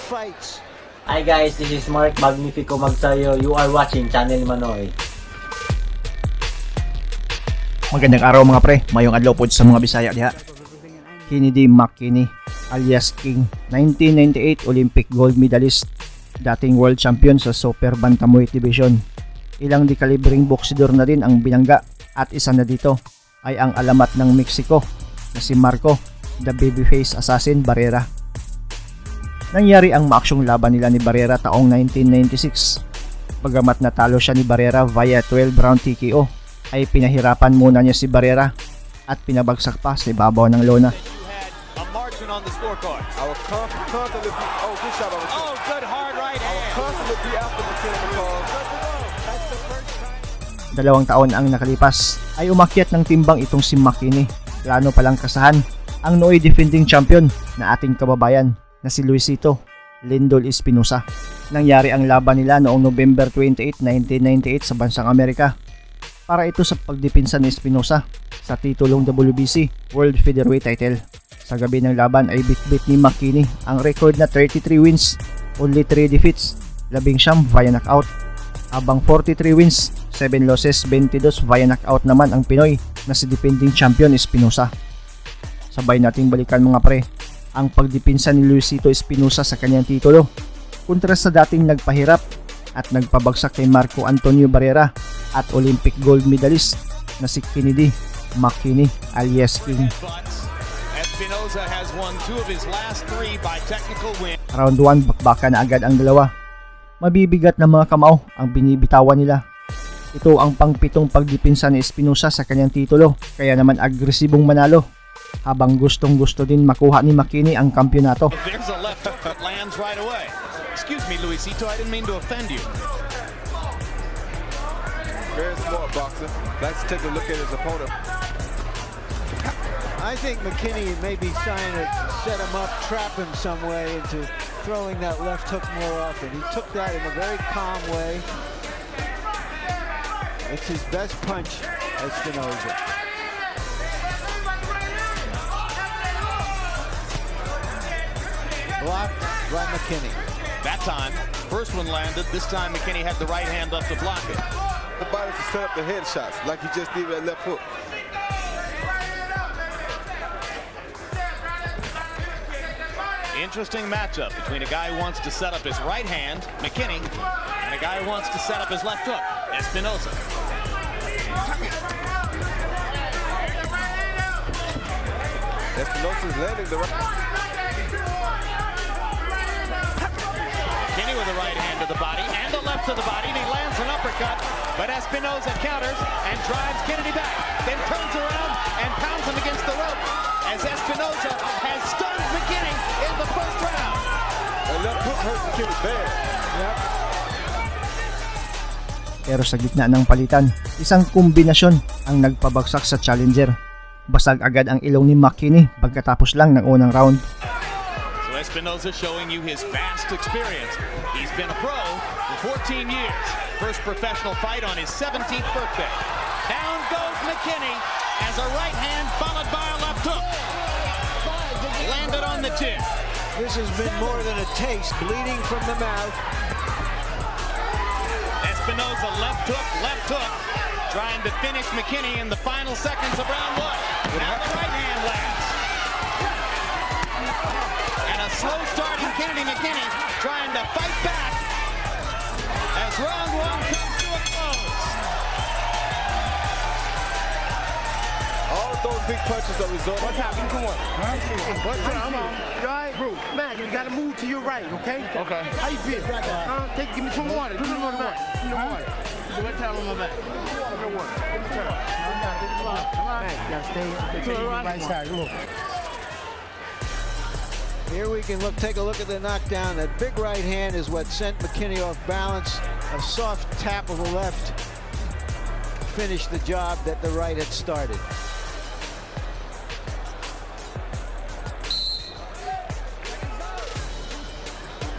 fights. Hi guys, this is Mark Magnifico Magsayo. You are watching Channel Manoy. Magandang araw, mga pre, mayong adlaw pod sa mga Bisaya diha. Kennedy McKinney alias King, 1998 Olympic gold medalist, dating world champion sa Super Bantamweight division. Ilang dekalibreng boksidor na din ang binangga at isa na dito ay ang alamat ng Mexico na si Marco the Babyface Assassin Barrera. Nangyari ang maaksyong laban nila ni Barrera taong 1996. Bagamat natalo siya ni Barrera via 12 round TKO, ay pinahirapan muna niya si Barrera at pinabagsak pa sa ibabaw ng lona. A margin on the scorecards. I will constantly be, oh, good shot by McKinney. Oh, good hard right I will hand. Constantly be after McKinney because 2 taon ang nakalipas ay umakyat ng timbang itong si McKinney. Plano palang kasahan ang nooy defending champion na ating kababayan na si Luisito Lindol Espinosa. Nangyari ang laban nila noong November 28, 1998 sa bansang Amerika. Para ito sa pagdepensa ni Espinosa sa titulong WBC World Featherweight title. Sa gabi ng laban ay bitbit ni McKinney ang record na 33 wins, only 3 defeats, 19 via knockout. Habang 43 wins, 7 losses, 22 via knockout naman ang Pinoy na si defending champion Espinosa. Sabay nating balikan, mga pre, ang pagdepensa ni Luisito Espinosa sa kanyang titulo kontra sa dating nagpahirap at nagpabagsak kay Marco Antonio Barrera at Olympic gold medalist na si Kennedy McKinney alias King. Butts. Espinoza has won two of his last three by technical win. Round 1, bakbakan na agad ang dalawa. Mabibigat na mga kamao ang binibitawan nila. Ito ang pangpitong pagdepensa ni Espinosa sa kanyang titulo, kaya naman agresibong manalo. Habang gustong gusto din makuha ni McKinney ang kampyonato. There's a left hook that lands right away. Excuse me, Luisito, I didn't mean to offend you. Very smart boxer. Likes to take a look at his opponent. I think McKinney may be trying to set him up, trap him some way into throwing that left hook more often. He took that in a very calm way. It's his best punch, Espinoza. Blocked by McKinney. That time, first one landed. This time, McKinney had the right hand up to block it. The body to set up the head shots like he just did with that left hook. Interesting matchup between a guy who wants to set up his right hand, McKinney, and a guy who wants to set up his left hook, Espinoza. Espinoza's landing the right. McKinney with the right hand to the body and the left to the body, and he lands an uppercut, but Espinoza counters and drives Kennedy back, then turns around and pounds him against the rope as Espinoza has stunned McKinney in the first round. That left hook hurt McKinney bad. Pero sa gitna ng palitan, isang kombinasyon ang nagpabagsak sa challenger. Basag agad ang ilong ni McKinney pagkatapos lang ng unang round. So Espinoza showing you his vast experience. He's been a pro for 14 years. First professional fight on his 17th birthday. Down goes McKinney as a right hand followed by a left hook landed on the chin. This has been more than a taste, bleeding from the mouth. Espinoza left hook, trying to finish McKinney in the final seconds of round one. Now the right hand lands. And a slow starting Kennedy McKinney trying to fight back as round one comes to a close. All of those big punches are resulting. One time, give me one. One time, I'm on. You all right? Bro, man, you gotta move to your right, okay? Okay. How you feel? Huh? Take, give me some water. Give me some water. Give me the water. One time on my back. Give me water. Give me time. Man, you gotta stay to the right side. Come on. Here we can take a look at the knockdown. That big right hand is what sent McKinney off balance. A soft tap of the left finished the job that the right had started.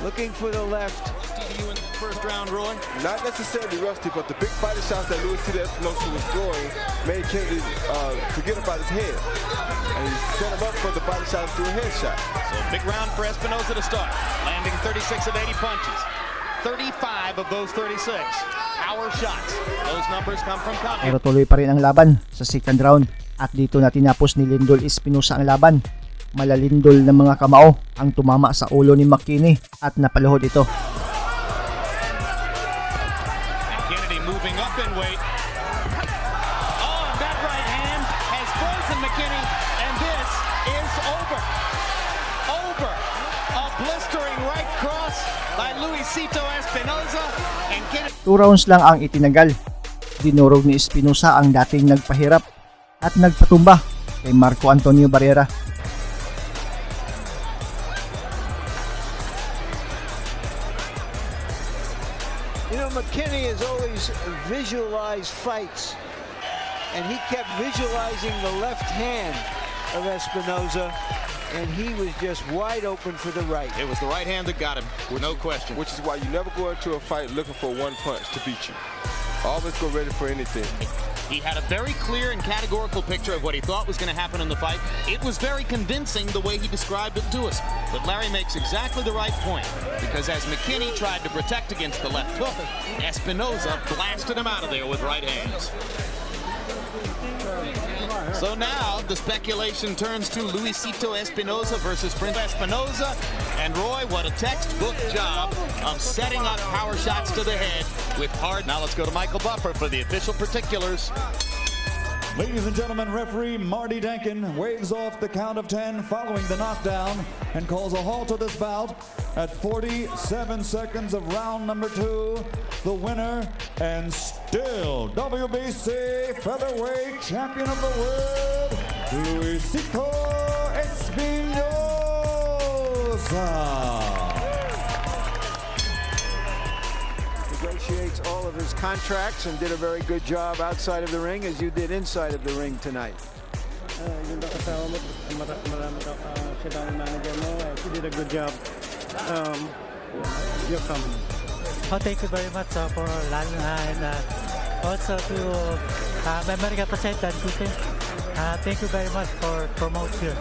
Looking for the left. to you in the first round, Roy? Not necessarily rusty, but the big body shots that Luisito Espinosa was throwing made Kennedy forget about his head. And he set him up for the body shots through a head shot. So big round for Espinoza to start, landing 36 of 80 punches. 35 of those 36 power shots. Those numbers come from CompUSA. Pero tuloy pa rin ang laban sa second round at dito na tinapos ni Lindol Espinosa ang laban. Malalindol ng mga kamao ang tumama sa ulo ni McKinney at napaluhod ito. And Kennedy moving up in weight. Oh, and that right hand has frozen McKinney, and this is over. Over. A blistering right cross by Luisito Espinoza, and Kennedy 2 rounds lang ang itinagal. Dinurog ni Espinosa ang dating nagpahirap at nagpatumba kay Marco Antonio Barrera. McKinney has always visualized fights, and he kept visualizing the left hand of Espinoza, and he was just wide open for the right. It was the right hand that got him, no question. Which is why you never go into a fight looking for one punch to beat you. Always go ready for anything. He had a very clear and categorical picture of what he thought was going to happen in the fight. It was very convincing the way he described it to us. But Larry makes exactly the right point, because as McKinney tried to protect against the left hook, Espinoza blasted him out of there with right hands. So now the speculation turns to Luisito Espinoza versus Prince Espinoza. And Roy, what a textbook job of setting up power shots to the head with hard. Now let's go to Michael Buffer for the official particulars. Ladies and gentlemen, referee Marty Denkin waves off the count of 10 following the knockdown and calls a halt to this bout at 47 seconds of round number 2. The winner and still WBC featherweight champion of the world, Luisito Espinosa. Negotiates all of his contracts and did a very good job outside of the ring, as you did inside of the ring tonight. Yung kasama mo, marami ka, siya daw ang manager mo. She did a good job. Your comment. Oh, thank you very much for lalo and also to America President Putin. Thank you very much for promote here.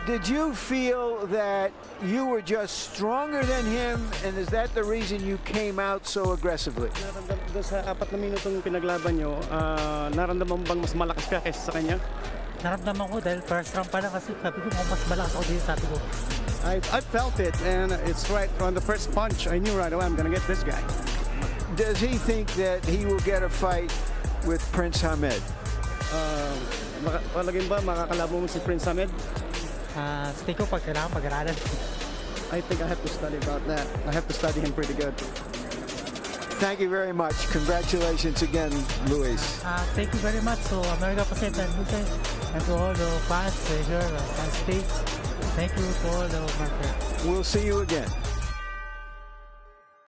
Did you feel that you were just stronger than him, and is that the reason you came out so aggressively? Doon sa apat na minutong pinaglaban nyo, naramdaman mo bang mas malakas ka kaysa sa kanya? Naramdaman ko dahil first round pa lang kasi sabi ko kung mas malakas ako dito, sabi ko. I felt it, and it's right on the first punch. I knew right away I'm gonna get this guy. Does he think that he will get a fight with Prince Hamed? Palagay ba makakalaban mo si Prince Hamed? Sa tingin ko pag kailangan pag-aralan. I think I have to study about that. I have to study him pretty good. Thank you very much. Congratulations again, Luis. Thank you very much to America President Putin and to all the fans here on stage. Thank you to all the market. We'll see you again.